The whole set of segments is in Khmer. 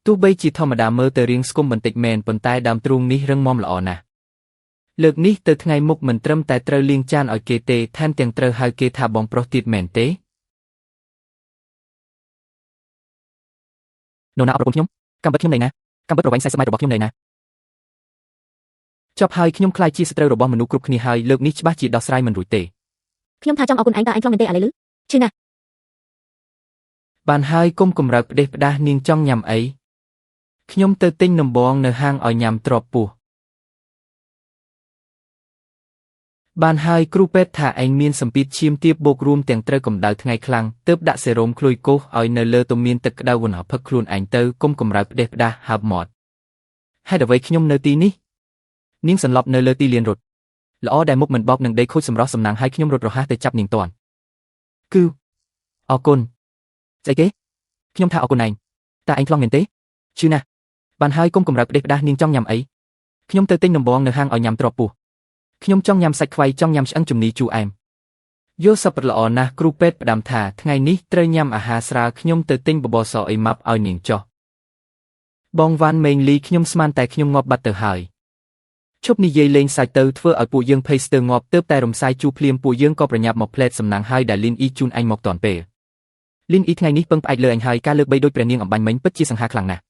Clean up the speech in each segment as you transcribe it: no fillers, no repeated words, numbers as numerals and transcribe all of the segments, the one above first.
ទោះបីជាធម្មតាមើលទៅរាងស្គមបន្តិចមែនប៉ុន្តែដើមទ្រូងនេះរឹងមាំល្អណាស់លើកនេះទៅថ្ងៃមុខមិនត្រឹមតែត្រូវលាងចានឲ្យគេទេថែមទាំងត្រូវហៅគេថាបងប្រុសទៀតមែនទេ នរណាអបប្រពន្ធខ្ញុំកាំបិតខ្ញុំនៅណាកាំបិតប្រវែង40ម៉ែត្ររបស់ខ្ញុំនៅណា ចប់ហើយខ្ញុំក្លាយជាសត្រូវរបស់មនុស្សគ្រប់គ្នាហើយលើកនេះច្បាស់ជាដោះស្រាយមិនរួចទេ ខ្ញុំថាចង់អរគុណឯងតើឯងខ្លងមែនទេអាឡេលឺឈឺណាស់ បានហើយគុំកម្រើកផ្ដេសផ្ដាស់នាងចង់ញ៉ាំអីខ្ញុំទៅទិញនំបងនៅហាងឲ្យញ៉ាំទ្របពោះបានហើយគ្រូពេទ្យថាឯងមានសម្ពាធឈាមទាបបូករួមទាំងត្រូវកម្ដៅថ្ងៃខ្លាំងទើបដាក់សេរ៉ូមក្លួយកូសឲ្យនៅលើទំមានទឹកក្ដៅវណ្ណផឹកខ្លួនឯងទៅគុំកម្រើកផ្ដេសផ្ដាស់ហើបមាត់ហេតុអ្វីខ្ញុំនៅទីនេះនាងសន្លប់នៅលើទីលានរត់ល្អដែលមុខមិនបោកនឹងដីខូចសម្រស់សំណាងឲ្យខ្ញុំរត់រហ័សទៅចាប់នាងតាន់គឺអរគុណ ស្អីគេខ្ញុំថាអរគុណឯងតើឯងខ្លងមែនទេឈឺណាស់ បានហើយគុំកម្រើកផ្ដេសផ្ដាស់នាងចង់ញ៉ាំអីខ្ញុំទៅទិញនំបងនៅហាងឲ្យញ៉ាំទ្របពោះខ្ញុំចង់ញ៉ាំសាច់ខ្វៃចង់ញ៉ាំឆ្អឹងជំនីជូរអែមយល់សប្តិល្អណាស់គ្រូពេទ្យផ្ដាំថាថ្ងៃនេះត្រូវញ៉ាំអាហារស្រាលខ្ញុំទៅទិញបបរសអីម៉ាប់ឲ្យនាងចុះបងវ៉ាន់មេងលីខ្ញុំស្មានតែខ្ញុំងាប់បាត់ទៅហើយឈប់និយាយលេងសាច់ទៅធ្វើឲ្យពួកយើងភ័យស្ទើរងាប់ទើបតែរំសាយជូរភ្លាមពួកយើងក៏ប្រញាប់មកផ្លែតសំណាងហើយដែលលីនអ៊ីជូនអញមកតាន់ពេលលីនអ៊ីថ្ងៃនេះពឹងផ្អែកលើអញហើយការលើកបីដូចព្រះនាងអំបញ្ញមិញពិតជាសង្ហាខ្លាំងណាស់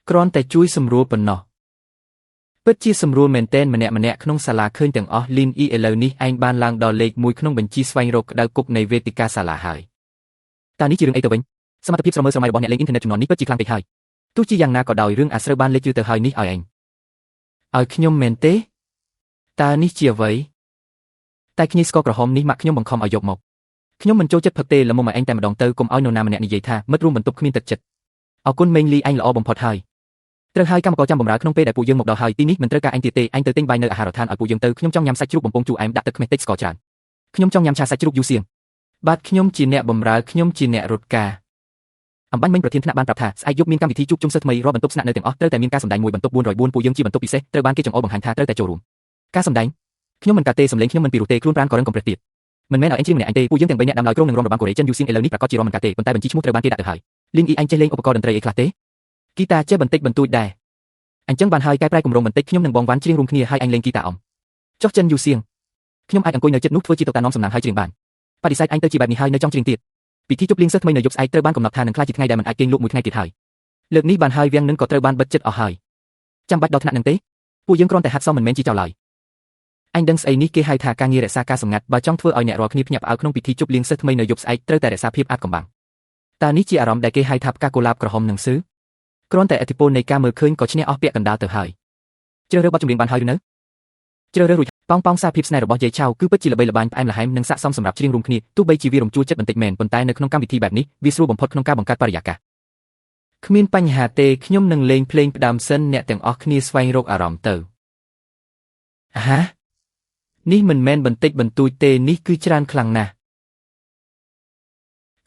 គ្រាន់តែជួយសម្រួលប៉ុណ្ណោះពិតជាសម្រួលមែនទែនម្នាក់ម្នាក់ក្នុងសាលាឃើញទាំងអស់លីនអ៊ីឥឡូវនេះឯងបានឡើងដល់លេខ1ក្នុងបញ្ជីស្វែងរកក្តៅគុកនៃវេទិកាសាលាហើយ តើនេះជារឿងអីទៅវិញសមត្ថភាពស្រមើស្រមៃរបស់អ្នកលេងអ៊ីនធឺណិតជំនាន់នេះពិតជាខ្លាំងពេកហើយ ទោះជាយ៉ាងណាក៏ដោយរឿងអាស្រូវបានលេចជ្រើទៅហើយនេះឲ្យឯងឲ្យខ្ញុំមែនទេតើនេះជាអ្វី តែខ្ញីស្ករក្រហមនេះម៉ាក់ខ្ញុំបង្ខំឲ្យយកមកខ្ញុំមិនចូលចិត្តផឹកទេល្មមឲ្យឯងតែម្ដងទៅកុំឲ្យនរណាម្នាក់និយាយថាមិត្តរួមបន្ទប់គ្មានទឹកចិត្តអរគុណមេងលីឯងល្អបំផុតហើយត្រូវហើយកម្មករចាំបម្រើក្នុងពេលដែលពួកយើងមកដល់ហើយទីនេះមិនត្រូវការឯងទៀតទេឯងទៅទិញបាយនៅអាហារដ្ឋានឲ្យពួកយើងទៅខ្ញុំចង់ញ៉ាំសាច់ជ្រូកបំពងជូរអែមដាក់ទឹកខ្មេះតិចស្ករច្រើនខ្ញុំចង់ញ៉ាំឆាសាច់ជ្រូកយូសៀង បាទខ្ញុំជាអ្នកបម្រើខ្ញុំជាអ្នករត់ការ អំបញ្ញមិញប្រធានថ្នាក់បានប្រាប់ថាស្អែកយប់មានកម្មវិធីជួបជុំសិស្សថ្មីរាល់បន្ទប់ស្នាក់នៅទាំងអស់ត្រូវតែមានការសម្ដែងមួយបន្ទប់404ពួកយើងជាបន្ទប់ពិសេសត្រូវបានគេចង្អុលបង្ហាញថាត្រូវតែចូលរួមការសម្ដែងខ្ញុំមិនកាត់ទេសម្លេងខ្ញុំមិនពីរោះទេខ្លួនប្រានក៏រឹងកំព្រេះទៀតមិនមែនឲ្យឯងច្រៀងម្នាក់ឯងទេពួកយើងទាំង3នាក់ដាំឡើយក្រុងនឹងរំរបាំកូរ៉េចិនយូសៀងឥឡូវនេះប្រាកដជារំមិនកាត់ទេប៉ុន្តែបញ្ជីឈ្មោះត្រូវបានគេដាក់ទៅហើយលីងអ៊ីឯងចេះលេងឧបករណ៍តន្ត្រីអីខ្លះទេ គីតាចេះបន្តិចបន្តួចដែរ អញ្ចឹងបានហើយកែប្រែគម្រោងបន្តិចខ្ញុំនឹងបងវ៉ាន់ច្រៀងរួមគ្នាហើយឯងលេងគីតាអមចុះចិនយូសៀងខ្ញុំអាចអង្គុយនៅចិត្តនោះធ្វើជាតុតានាំសំណាងហើយច្រៀងបានបដិសេធឯងទៅជាបែបនេះហើយនៅចង់ច្រៀងទៀតពិធីជប់លៀងសិស្សថ្មីនៅយប់ស្អែកត្រូវបានកំណត់ថានឹងក្លាយជាថ្ងៃដែលមិនអាចគេងលក់មួយថ្ងៃទៀតហើយ លើកនេះបានហើយវាំងនឹងក៏ត្រូវបានបិទចិត្តអស់ហើយ ចាំបាច់ដល់ថ្នាក់នឹងទេពួកយើងគ្រាន់តែហាត់សមមិនមែនជាចោលឡើយ អញដឹងស្អីនេះគេហៅថាការងាររក្សាការសម្ងាត់បើចង់ធ្វើឲ្យអ្នករាល់គ្នាភ្ញាក់ផ្អើលក្នុងពិធីជប់លៀងសិស្សថ្មីនៅយប់ស្អែកត្រូវតែរក្សាភាពអាថ៌កំបាំងតើនេះជាអារម្មណ៍ដែលគេហៅថាផ្កាកុលាបក្រហមនឹងស៊ឺគ្រាន់តែឥទ្ធិពលនៃការមើលឃើញក៏ឈ្នះអស់ពាក់កណ្ដាលទៅហើយ ជ្រើសរើសបទចម្រៀងបានហើយឬនៅជ្រើសរើសរួច ប៉ោងប៉ោងសារភាពស្នេហ៍របស់យាយឆៅគឺពិតជាល្បីល្បាញផ្អែមល្ហែមនិងស័ក្តិសមសម្រាប់ច្រៀងរួមគ្នាទោះបីជាវារំជួលចិត្តបន្តិចមែនប៉ុន្តែនៅក្នុងកម្មវិធីបែបនេះវាស្រួលបំផុតក្នុងការបង្កើតបរិយាកាសគ្មានបញ្ហាទេខ្ញុំនឹងលេងភ្លេងផ្ដើមសិនអ្នកទាំងអស់គ្នាស្វែងរកអារម្មណ៍ទៅអាហានេះមិនមែនបន្តិចបន្តួចទេនេះគឺច្រើនខ្លាំងណាស់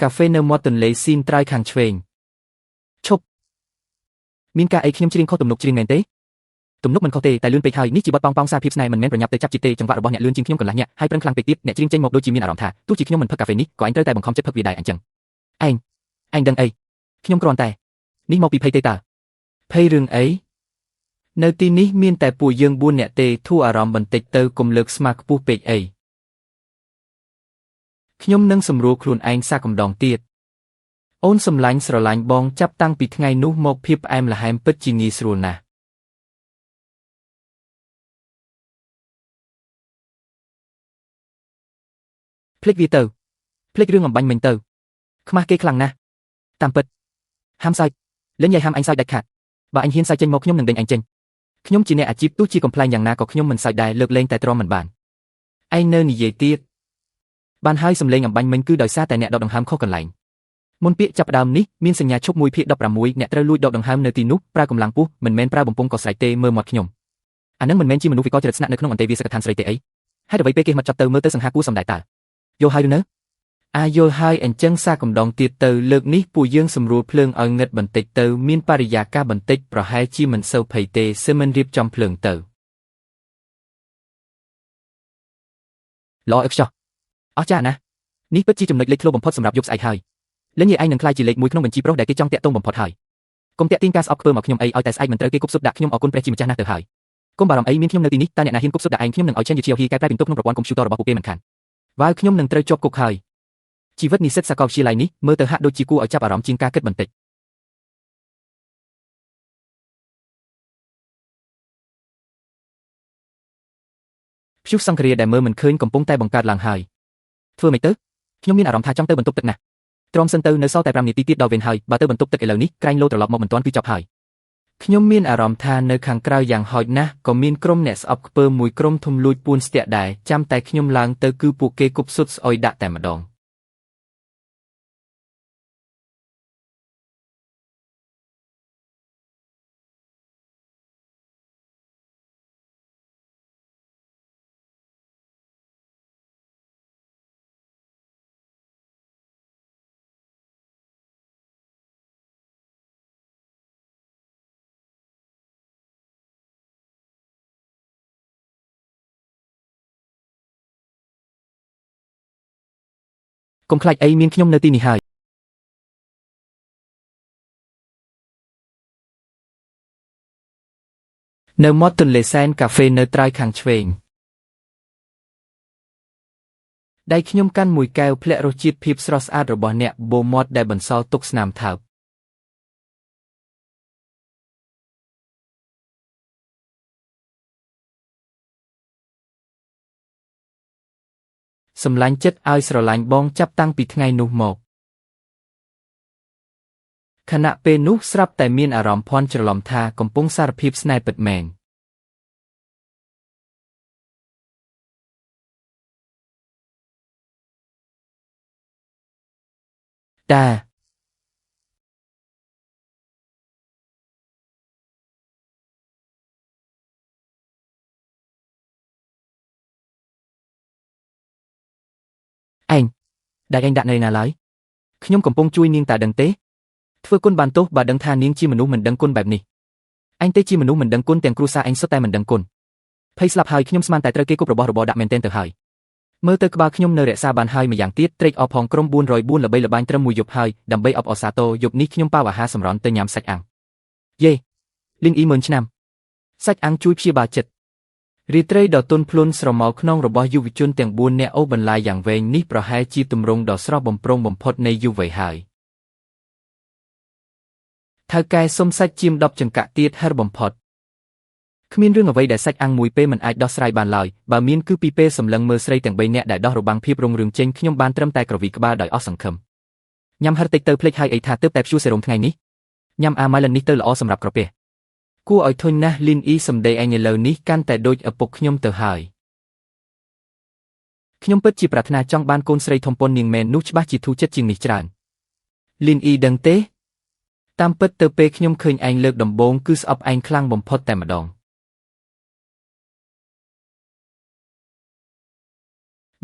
កាហ្វេនៅមាត់ទន្លេស៊ីនត្រើយខាងឆ្វេងឈប់ មានការអីខ្ញុំច្រៀងខុសទំនុកច្រៀងមែនទេទំនុកមិនខុសទេតែលឿនពេកហើយនេះជាបទប៉ោងប៉ោងសារភាពស្នេហ៍មិនមែនប្រញាប់ទៅចាប់ជាតិទេចង្វាក់របស់អ្នកលឿនជាងខ្ញុំកន្លះញាក់ហើយប្រឹងខ្លាំងពេកទៀតអ្នកច្រៀងចេញមកដូចជាមានអារម្មណ៍ថាទោះជាខ្ញុំមិនផឹកកាហ្វេនេះក៏ឯងត្រូវតែបង្ខំចិត្តផឹកវាដែរអញ្ចឹងឯងឯងដឹងអីខ្ញុំគ្រាន់តែនេះមកពីភ័យទេតើ ភ័យរឿងអីនៅទីនេះមានតែពួកយើង4នាក់ទេធូរអារម្មណ៍បន្តិចទៅកុំលើកស្មាខ្ពស់ពេកអីខ្ញុំនឹងសម្រួលខ្លួនឯងសាកម្ដងទៀតអូនសំឡាញ់ស្រឡាញ់បងចាប់តាំងពីថ្ងៃនោះមកភាពផ្អែមល្ហែមពិតជាងាយស្រួលណាស់ ភ្លេចវាទៅភ្លេចរឿងអំបញ្ញមិញទៅខ្មាស់គេខ្លាំងណាស់តាមពិតហាមសើចលេងយាយហាមអញសើចដាច់ខាតបើអញហ៊ានសើចចេញមកខ្ញុំនឹងដេញអញចេញ ខ្ញុំជាអ្នកអាជីពទោះជាកំប្លែងយ៉ាងណាក៏ខ្ញុំមិនសើចដែរលើកលែងតែទ្រាំមិនបានឯងនៅនិយាយទៀតបានហើយសំលេងអំបញ្ញមិញគឺដោយសារតែអ្នកដកដង្ហើមខុសកន្លែងមុនពាក្យចាប់ផ្ដើមនេះមានសញ្ញាឈប់1ភាគ16អ្នកត្រូវលួចដកដង្ហើមនៅទីនោះប្រើកម្លាំងពោះមិនមែនប្រើបំពង់ក៏ស្រែកទេមើលមាត់ខ្ញុំ អានឹងមិនមែនជាមនុស្សវិកលចរិតស្នាក់នៅក្នុងអន្តេវាសកដ្ឋានស្រីទេអីហេតុអ្វីពេលគេមកចាប់ទៅមើលទៅសង្ហាគួរសមដែរតើយល់ហើយឬនៅ អាយល់ហើយអញ្ចឹងសាកម្ដងទៀតទៅលើកនេះពួកយើងសម្រួលភ្លើងឲ្យងឹតបន្តិចទៅមានបរិយាកាសបន្តិចប្រហែលជាមិនសូវភ័យទេសឹមិនរៀបចំភ្លើងទៅ ល្អឥតខ្ចោះអស្ចារ្យណាស់នេះពិតជាចំណុចលេចធ្លោបំផុតសម្រាប់យប់ស្អែកហើយលេងយាយឯងនឹងក្លាយជាលេខ1ក្នុងបញ្ជីប្រុសដែលគេចង់តាក់ទងបំផុតហើយ កុំតាក់ទាញការស្អប់ខ្ពើមមកខ្ញុំអីឲ្យតែស្អែកមិនត្រូវគេគប់សុទ្ធដាក់ខ្ញុំអរគុណព្រះជាម្ចាស់ណាស់ទៅហើយកុំបារម្ភអីមានខ្ញុំនៅទីនេះតើអ្នកណាហ៊ានគប់សុទ្ធដាក់ឯងខ្ញុំនឹងឲ្យឆេនយូជាហ៊ីកែប្រែពិន្ទុក្នុងប្រព័ន្ធកុំព្យូទ័ររបស់ពួកគេមិនខានវ៉ាវខ្ញុំនឹងត្រូវជាប់គុកហើយជីវិតនិស្សិតសាកលវិទ្យាល័យនេះមើលទៅហាក់ដូចជាគួរឲ្យចាប់អារម្មណ៍ជាងការគិតបន្តិចព្យុះសង្គ្រាដែលមើលមិនឃើញកំពុងតែបង្កើតឡើងហើយធ្វើម៉េចទៅខ្ញុំមានអារម្មណ៍ថាចង់ទៅបន្ទប់ទឹកណាស់ទ្រាំសិនទៅនៅសល់តែ5នាទីទៀតដល់វេនហើយបើទៅបន្ទប់ទឹកឥឡូវនេះក្រែងលោត្រឡប់មកមិនទាន់គឺចប់ហើយខ្ញុំមានអារម្មណ៍ថានៅខាងក្រៅយ៉ាងហោចណាស់ក៏មានក្រុមអ្នកស្អប់ខ្ពើមមួយក្រុមធំលួចពួនស្ទាក់ដែរចាំតែខ្ញុំឡើងទៅគឺពួកគេគប់សុទ្ធស្អុយដាក់តែម្ដងកុំខ្លាចអីមានខ្ញុំនៅទីនេះហើយនៅមាត់ទន្លេសែនកាហ្វេនៅត្រើយខាងឆ្វេងដៃខ្ញុំកាន់មួយកែវភ្លាក់រសជាតិភាពស្រស់ស្អាតរបស់អ្នកបូមាត់ដែលបន្សល់ទុកស្នាមថើបសម្លាញ់ចិត្តឲ្យស្រឡាញ់បងចាប់តាំងពីថ្ងៃនោះមកខណៈពេលនោះស្រាប់តែមានអារម្មណ៍ភ័ន្តច្រឡំថាកំពុងសារភាពស្នេហ៍ពិតមែនតាឯងដែលឯងដាក់នៅណាឡើយខ្ញុំកំពុងជួយនាងតាដឹងទេធ្វើគុណបានទោសបើដឹងថានាងជាមនុស្សមិនដឹងគុណបែបនេះឯងទេជាមនុស្សមិនដឹងគុណទាំងគ្រួសារឯងសុទ្ធតែមិនដឹងគុណភ័យស្លាប់ហើយខ្ញុំស្មានតែត្រូវគេគប់របស់របរដាក់មែនទែនទៅហើយមើលទៅក្បាលខ្ញុំនៅរក្សាបានហើយម្យ៉ាងទៀតត្រេកអរផងក្រុម404ល្បីល្បាញត្រឹមមួយយប់ហើយដើម្បីអបអរសាទរយប់នេះខ្ញុំប៉ាវអាហារសម្រន់ទៅញ៉ាំសាច់អាំងយេលីងអ៊ីម៉ឺនឆ្នាំសាច់អាំងជួយព្យាបាលចិត្តរាត្រីដ៏ទន់ភ្លន់ស្រមោលក្នុងរបស់យុវជនទាំង4នាក់អូសបន្លាយយ៉ាងវែងនេះប្រហែលជាទម្រង់ដ៏ស្រស់បំព្រងបំផុតនៃយុវវ័យហើយថៅកែសុំសាច់ជាម10ចង្កាក់ទៀតហិរបំផុតគ្មានរឿងអ្វីដែលសាច់អាំងមួយពេលមិនអាចដោះស្រាយបានឡើយបើមានគឺពីពេលសម្លឹងមើលស្រីទាំង3នាក់ដែលដោះរបាំងភាពរុងរឿងចេញខ្ញុំបានត្រឹមតែក្រវីក្បាលដោយអស់សង្ឃឹមញ៉ាំហិរតិចទៅភ្លេចហើយអីថាទើបតែព្យួរសេរ៉ូមថ្ងៃនេះញ៉ាំអាម៉ៃលិននេះទៅល្អសម្រាប់ក្រពះគួរឲ្យធុញណាស់លីនអ៊ីសំដីឯងឥឡូវនេះកាន់តែដូចឪពុកខ្ញុំទៅហើយខ្ញុំពិតជាប្រាថ្នាចង់បានកូនស្រីធំប៉ុននាងមែននោះច្បាស់ជាធូរចិត្តជាងនេះច្រើនលីនអ៊ីដឹងទេតាមពិតទៅពេលខ្ញុំឃើញឯងលើកដំបូងគឺស្អប់ឯងខ្លាំងបំផុតតែម្ដង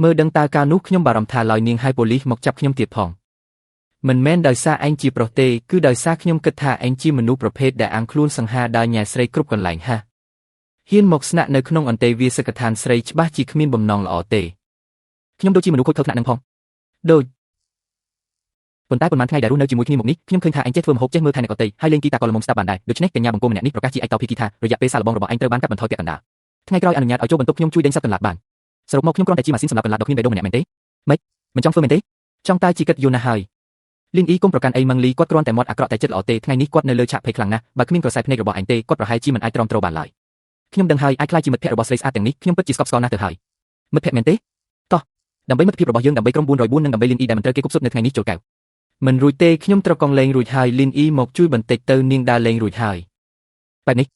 មើលដឹងតើកាលនោះខ្ញុំបារម្ភថាឡើយនាងហៅប៉ូលីសមកចាប់ខ្ញុំទៀតផងមិនមែនដោយសារឯងជាប្រុសទេគឺដោយសារខ្ញុំគិតថាឯងជាមនុស្សប្រភេទដែលអាងខ្លួនសង្ហាដើរញ៉ែស្រីគ្រប់កន្លែងហាហ៊ានមកស្នាក់នៅក្នុងអន្តេវាសិកដ្ឋានស្រីច្បាស់ជាគ្មានបំណងល្អទេខ្ញុំដូចជាមនុស្សខូចខលថ្នាក់នឹងផងដូចប៉ុន្តែប៉ុន្មានថ្ងៃដែលរស់នៅជាមួយគ្នាមកនេះខ្ញុំឃើញថាឯងចេះធ្វើម្ហូបចេះមើលថែអ្នកដទៃហើយលេងគីតាក៏ល្មមស្ដាប់បានដែរដូច្នេះកញ្ញាបង្គោលម្នាក់នេះប្រកាសជាឯកតោភាគីថារយៈពេលសាកល្បងរបស់ឯងត្រូវបានកាត់បន្ថយពាក់កណ្ដាលថ្ងៃក្រោយអនុញ្ញាតឲ្យចូលបន្ទប់ខ្ញុំជួយដេញសត្វកន្លាតបានសរុបមកខ្ញុំគ្រាន់តែជាម៉ាស៊ីនសម្រាប់កន្លាតដ៏គ្មានបេះដូងម្នាក់មែនទេម៉េចមិនចង់ធ្វើមែនទេចង់តែជាគិតយូរណាស់ហើយលីនអ៊ីគុំប្រកាន់អីម៉ឹងលីគាត់គ្រាន់តែមាត់អាក្រក់តែចិត្តល្អទេថ្ងៃនេះគាត់នៅលើឆាកភ័យខ្លាំងណាស់បើគ្មានក្រសែភ្នែករបស់ឯងទេគាត់ប្រហែលជាមិនអាចទ្រាំទ្របានឡើយខ្ញុំដឹងហើយអាចក្លាយជាមិត្តភក្តិរបស់ស្រីស្អាតទាំងនេះខ្ញុំពិតជាស្កប់ស្កល់ណាស់ទៅហើយមិត្តភក្តិមែនទេតោះដើម្បីមិត្តភាពរបស់យើងដើម្បីក្រុម404និងដើម្បីលីនអ៊ីដែលមិនត្រូវគេគប់សុទ្ធនៅថ្ងៃនេះចូលកែវមិនរួចទេខ្ញុំត្រូវកង់លេងរួចហើយលីនអ៊ីមកជួយបន្តិចទៅនាងដើរលេងរួចហើយបែបនេះ